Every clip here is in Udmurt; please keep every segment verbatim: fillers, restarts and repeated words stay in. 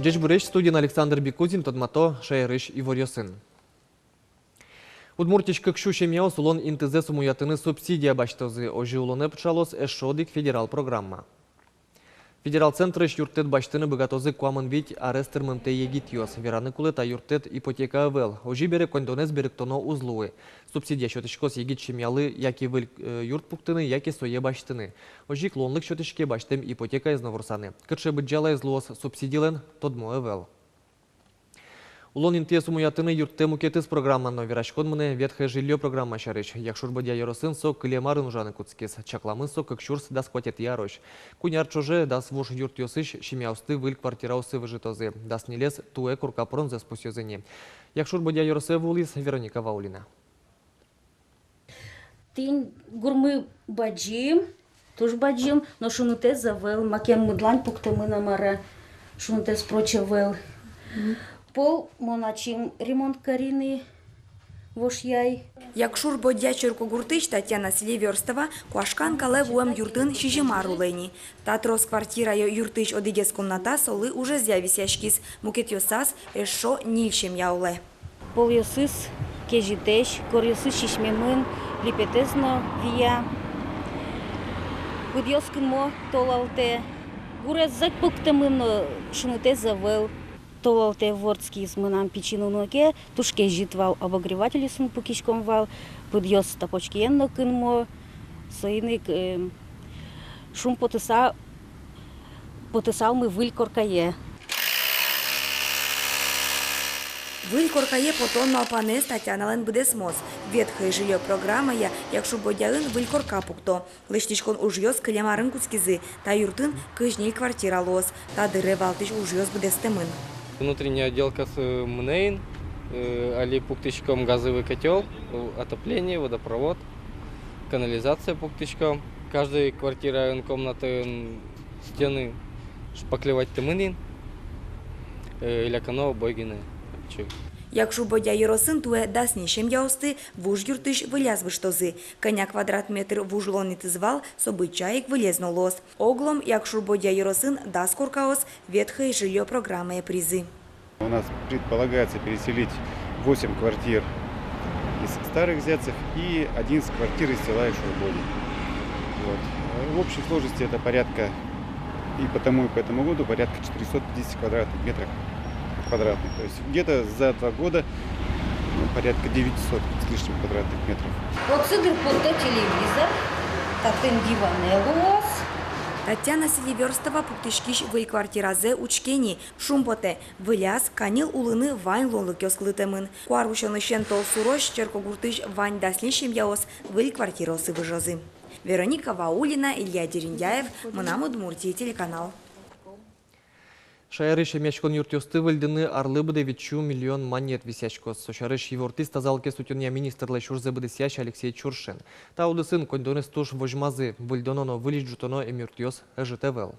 Ӟечбуресь! Студиын Александр Бикузин. Тодмато шаерысь иворъёсын. Удмуртиысь кык сю семьяос улон интызэс умоятыны субсидия басьтозы. Озьы улонэ пыӵалоз эшшо одӥг федерал программа. Федерал центрысь юрттэт басьтыны быгатозы куамын вить арес тырмымтэ егитъёс. Вераны кулэ, та юрттэт ипотека ӧвӧл. Озьы бере, коньдонэз берыктоно уз луы. Субсидия сётӥськоз егит семьялы яке выль, э, юрт пуктыны, яке сое басьтыны. Озьы ик луонлык сётӥське басьтэм ипотекаез но ворсаны. Кыӵе быдӟалаез луоз субсидилэн, тодмо ӧвӧл. Улон интыез умоятыны юрттэ мукетыз программа но. Вераськон мынэ «Ветхое жильё» программа сярысь. Якшур-Бӧдья ёросын со кылем арын ужаны кутскиз. Чакламын со кык сюрс дас куатетӥ арозь. Куинь ар ӵоже дас вуж юртъёсысь семьяосты выль квартираосы выжытозы. Дас ньылез туэ корка пыронзэс пусъёзы ни. Якшур-Бӧдья ёросэ вуылӥз Вероника Ваулина. Тӥни гурмы бадӟым, туж бадӟым, но шунытэз ӧвӧл, макем мыдлань пуктэмын-а, мар-а, шунытэз прочь ӧвӧл. Пол мон ачим ремонт кари ни, вошъяй. Якшур-Бӧдья черкогуртысь Татьяна Селивёрстова куашкан калэ вуэм юртын сизьым ар улэ ни. Та трос квартираё юртысь одӥгез комната солы ужезъя висъяськиз, мукетъёсаз эшшо ньыль семья улэ. Полъёсыз кезьытэсь, коръёсыз сисьмемын, липетэз но вия. Пыдъёс кынмо толалтэ. Гурез зӧк пуктэмын, но шунытэз ӧвӧл. Толалтэ вордскиз мынам пичи нуно ке, туж кезьыт вал, обогревательёсын пукиськом вал, пыдъёс тапочкиен но кынмо, соин ик, э, шумпотыса потысалмы выль коркае. Выль коркае потон малпанэз Татьяналэн быдэсмоз. «Ветхое жильё» программая Якшур-Бӧдьяын выль корка пукто. Лэсьтӥськон ужъёс кылем арын кутскизы. Та юртын кызь ньыль квартира луоз. Та дыре валтӥсь ужъёс быдэстэмын. Внутренняя отделка с, э, мынэ ини, э, али пуктӥськом газовый котёл, э, отопление, водопровод, канализация пуктӥськом. Каждый квартираын, комнатаын стены шпаклевать тэмын ини, э, ляконо обой гинэ. Якшур-Бӧдья ёросын туэ дас ньыль семьяосты вуж юртысь выльяз выжтозы. Кӧня квадрат метр вуж улон интыз вал, со быдӟа ик выльез но луоз. Оглом Якшур-Бӧдья ёросын дас коркаос «Ветхое жильё» программае пыризы. У нас предполагается переселить восемь квартир из Старых Зятцев и одиннадцать квартир из села Якшур-Бӧдья. Вот. Э, в общей сложности это порядка и по тому, и по этому году порядка четырёхсот пятидесяти квадратных метров квадратных. То есть где-то за два года, ну, порядка девятьсот с лишним квадратных метров. Отсы дыр потто телевизор, татын диванэ луоз. Татьяна Селивёрстова пуктӥськись выль квартиразэ учке ни, шумпотэ: выльяз каньыл улыны вань луонлыкъёс кылдытэмын. Куарусёнысен толсурозь черкогуртысь вань дас ньыль семьяос выль квартираосы выжозы. Вероника Ваулина, Илья Дерендяев, «Мынам Удмуртие» телеканал. Шаерысь эмъяськон юртъёсты выльдыны арлы быдэ вить сю миллион манет висъяськоз. Со сярысь ивортӥз тазалыкез утёнъя министрлэсь ужзэ быдэсъясь Алексей Чуршин. Та удысын коньдонэз туж возьмазы, выльдоно но выльысь ӝутоно эмъюртъёс ӧжыт ӧвӧл.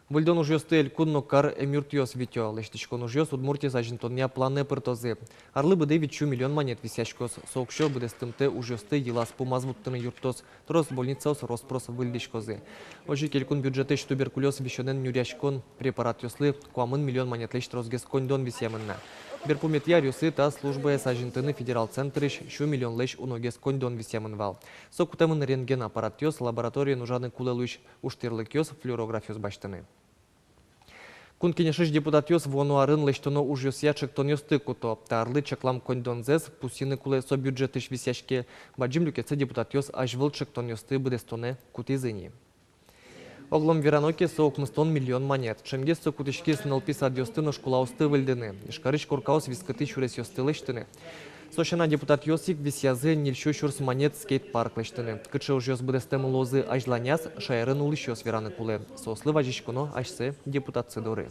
Выльдон ужъёсты элькун но кар эмъюртъёс витё. Лэсьтӥськон ужъёс Удмуртиез азинтонъя планэ пыртозы. Арлы быдэ вить сю миллион манет висъяськоз. Со уксё быдэстымтэ ужъёсты йылаз-пумаз вуттыны юрттоз, трос больницаос рос-прос выльдӥськозы. Озьы ик элькун бюджетысь туберкулёз висёнэн нюръяськон препаратъёслы куамын миллион манетлэсь тросгес коньдон висъямын на. Берпуметӥ аръёсы та службаез азинтыны федерал центрысь сю миллионлэсь уногес коньдон висъямын вал. Со кутэмын рентген аппаратъёс, лабораториын ужаны кулэ луись ужтӥрлыкъёс, флюорографъёс басьтыны. Кун Кенешысь депутатъёс вуоно арын лэсьтоно ужъёсъя ӵектонъёсты куто. Та арлы чаклам коньдонзэс, пусйыны кулэ, со бюджетысь висъяське, бадӟым люкетсэ депутатъёс азьвыл ӵектонъёсты быдэстонэ кутӥзы ни. Оглом верано ке, со укмыстон миллион манет. Ӵемгес со кутӥськиз нылпи садъёсты но школаосты выльдыны, Ижкарысь коркаос вискытӥ сюресъёсты лэсьтыны. Со сяна, депутатъёс ик висъязы ньыль сю сюрс манет скейт-парк лэсьтыны. Кыӵе ужъёс быдэстэмын луозы азьланяз, шаерын улӥсьёс вераны кулэ. Соослы вазиськоно асьсэ депутатсы доры.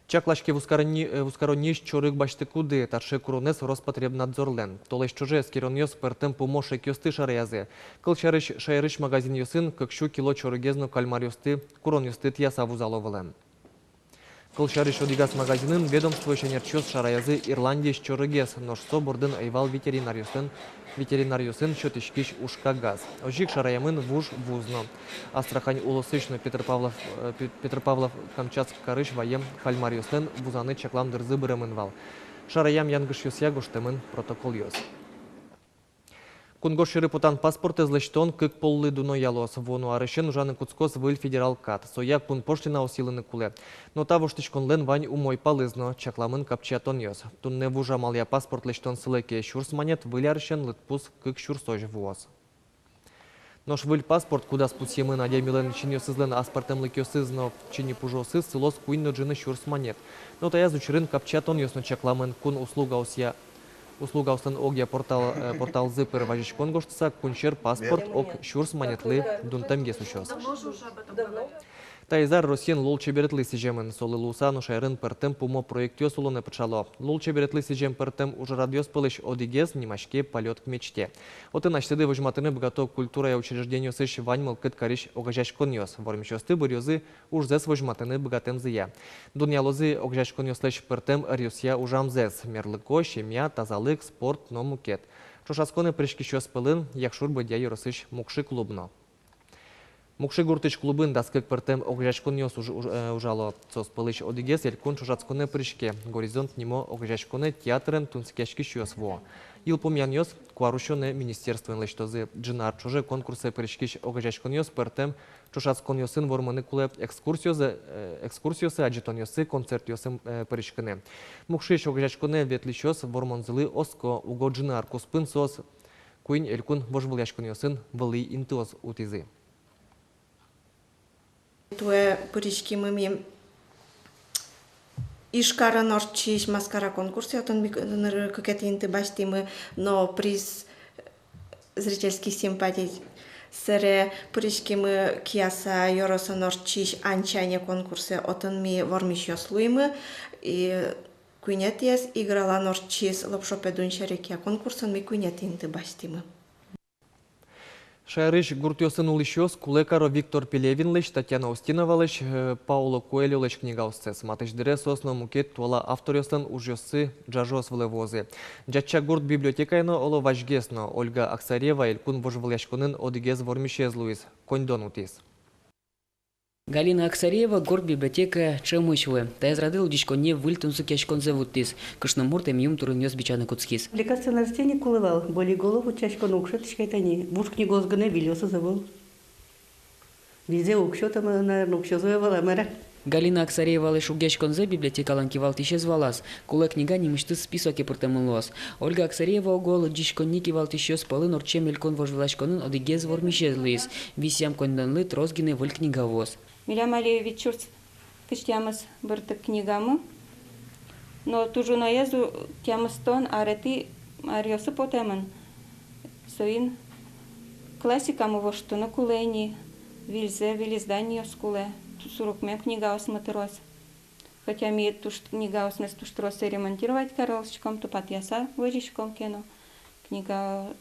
Чаклаське вузкаронни-, э, вузкаронниысь чорыг басьтыкуды. Таӵе куронэз Роспотребнадзорлэн. Толэзь ӵоже эскеронъёс пӧртэм пумо шекъёсты шараязы. Кылсярысь, шаерысь магазинъёсын кык сю кило чорыгез но кальмаръёсты, куронъёсты тӥяса вузало вылэм. Кылсярысь, одӥгаз магазинын ведомствоысь ӧнерчиос шараязы Ирландиысь чорыгез, нош со бордын ӧй вал ветеринаръёсын, ветеринаръёсын сётӥськись ужкагаз. Озьы ик шараямын вуж вуз но. Астрахань улосысь но Петропавлов-, э, Пе-, Петропавлов-Камчатск карысь ваем кальмаръёслэн вузаны чаклам дырзы быремын вал. Шараям янгышъёсъя гожтэмын протоколъёс. Кунгож сьӧры потан паспортэз лэсьтон кык поллы дуноялоз. Вуоно арысен ужаны кутскоз выль федерал кат. Соя кун пошлинаос йылыны кулэ. Но та воштӥськонлэн вань умой палыз но: чакламын капчиятонъёс. Туннэ вуж амалъя паспорт лэсьтон сылэ ке сюрс манет, выль арысен лыдпус кык сюрсозь вуоз. Нош выль паспорт, кудаз пусъемын адямилэн синъёсызлэн аспӧртэмлыкъёсыз но чиньы-пужыосыз, сылоз куинь но ӝыны сюрс манет. Но таяз учырын капчиятонъёс но чакламын. Кун услугаосъя Услугаослэн огъя портал, э, порталзы пыр вазиськон гожтыса, кунсьӧр паспорт ог сюрс манетлы дунтэмгес усёз. Таиз ар Россиын лулчеберетлы сӥземын. Солы луыса но шаерын пӧртэм пумо проектъёс улонэ пыӵало. Лулчеберетлы сӥзем пӧртэм ужрадъёс пӧлысь одӥгез нимаське «Полёт к мечте». Отын асьсэды возьматыны быгато культурая учреждениосысь вань мылкыд карись огазеяськонъёс. Вормисьёсты быръёзы ужзэс возьматыны быгатэмзыя. Дунъялозы огазеяськонъёслэсь пӧртэм ӧръёсъя ужамзэс: мерлыко, семья, тазалык, спорт но мукет. Ӵошатсконэ пыриськисьёс пӧлын Якшур-Бӧдья ёросысь «Мукшы» клуб но. Мукшы гуртысь клубын дас кык пӧртэм огазеяськонъёс уж-, уж-, э, ужало. Соос пӧлысь одӥгез элькун ӵошатсконэ пыриське. «Горизонт» нимо огазеяськонэ театрен тунсыкъяськисьёс вуо. Йылпумъянъёс куарусёнэ министерствоен лэсьтозы. Ӝыны ар ӵоже конкурсэ пыриськись огазеяськонъёс пӧртэм ӵошатсконъёсын вормыны кулэ: экскурсиосы, э, экскурсиосы, адӟытонъёсы, концертъёсы, э, пыриськыны. Мукшысь огазеяськонэ ветлӥсьёс вормонзылы оско. Уго ӝыны ар куспын соос куинь элькун вожвылъяськонъёсын вылӥ интыос утӥзы. Туэ пыриськимы ми Ижкарын ортчись «Маскара» конкурсэ, отын ми к-, нырысь кыкетӥ инты басьтӥмы, но приз зрительских симпатий. Сэре пыриськимы Кияса ёросын ортчись «Анчане» конкурсэ, отын ми вормисьёс луимы. И куинетӥез Игралан ортчись «Лопшо Педунь серекъя» конкурсын ми куинетӥ инты басьтӥмы. Шаерысь гуртъёсын улӥсьёс кулэ каро Виктор Пелевинлэсь, Татьяна Устиновалэсь, э, Пауло Коэльолэсь книгасьёссэс. Матысь дыре соос но мукет туала авторъёслэн ужъёссы ӝажыос вылэ вуозы. Ӟатчагурт библиотекае но, оло, вазьгес но. Ольга Аксарева элькун вожвылъяськонын одӥгез вормисез луиз, коньдон утӥз. Галина Аксарева гурт библиотекае ӵемысь вуэ. Таяз радэ лыдӟиськонние выль тунсыкъяськонзэ вуттӥз. Кышномурт эмъюм турынъёс бичаны кутскиз. Лекарственный растение кулэ вал, болиголов утчасько но уг сётӥськы тани. Вуж книгаос гинэ, выльёсыз ӧвӧл. Выльзэ уг сёто, наверно, уксёзы ӧвӧл-а, мар-а. Галина Аксаревалэсь шугъяськонзэ библиотекалэн кивалтӥсез валаз. Кулэ книга нимысьтыз списоке пыртэмын луоз. Ольга Аксарева уго лыдӟиськонни кивалтӥсьёс пӧлын ортчем элькун вожвылъяськонын одӥгез вормисез луиз. Висъям коньдонлы трос гинэ выль книга вуоз. Милям али вить сюрс кызь тямыс быртык книгамы. Но туж уноез у-, тямыстон аретӥ аръёсы потэмын. Соин классикамы воштыны кулэ ини, выльзэ, выль изданиос кулэ, сурокмем книгаосмы трос. Хотя ми туж книгаосмес туж трос ремонтировать карылӥськом, тупатъяса возиськом ке но, книга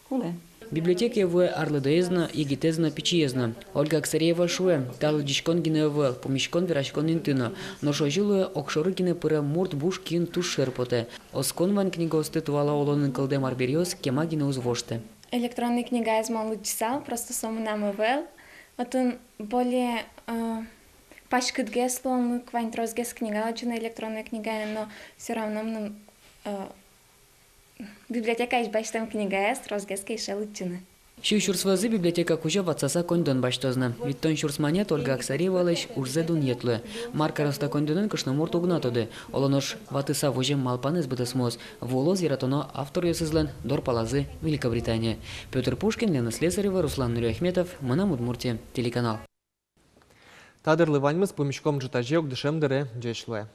кулэ. Библиотекае вуэ арлыдоез но, егитэз но, пичиез но. Ольга Аксарева шуэ, та лыдӟиськон гинэ ӧвӧл, пумиськон, вераськон инты но. Нош озьы луэ, огшоры гинэ пырем мурт буш киын туж шер потэ. Оскон вань книгаосты туала улонын кылдэм арбериос кема гинэ уз воштэ. Электронный книгаез мон лыдӟысал, просто со мынам ӧвӧл. Отын более, э, паськытгес луонлык вань тросгес книга лыдӟыны электронной книгаен, но всё равно мыным, э, библиотекаысь басьтэм книгаез тросгес кельше лыдӟыны. Сю сюрс вӧзы библиотека кузё ватсаса коньдон басьтоз на. Витьтон сюрс манет Ольга Аксаревалэсь ужзэ дунъет луэ. Мар кароз та коньдонэн, кышномурт уг на тоды. Оло нош ватыса возем малпанэз быдэсмоз. Вуылоз яратоно авторъёсызлэн дор палазы Великобритание. Пётр Пушкин, Лена Слесарева, Руслан Нуриахметов, «Мынам Удмуртие» телеканал. Та дырлы ваньмыз. Пумиськом ӝытазе ог дышем дыре. Ӟеч луэ.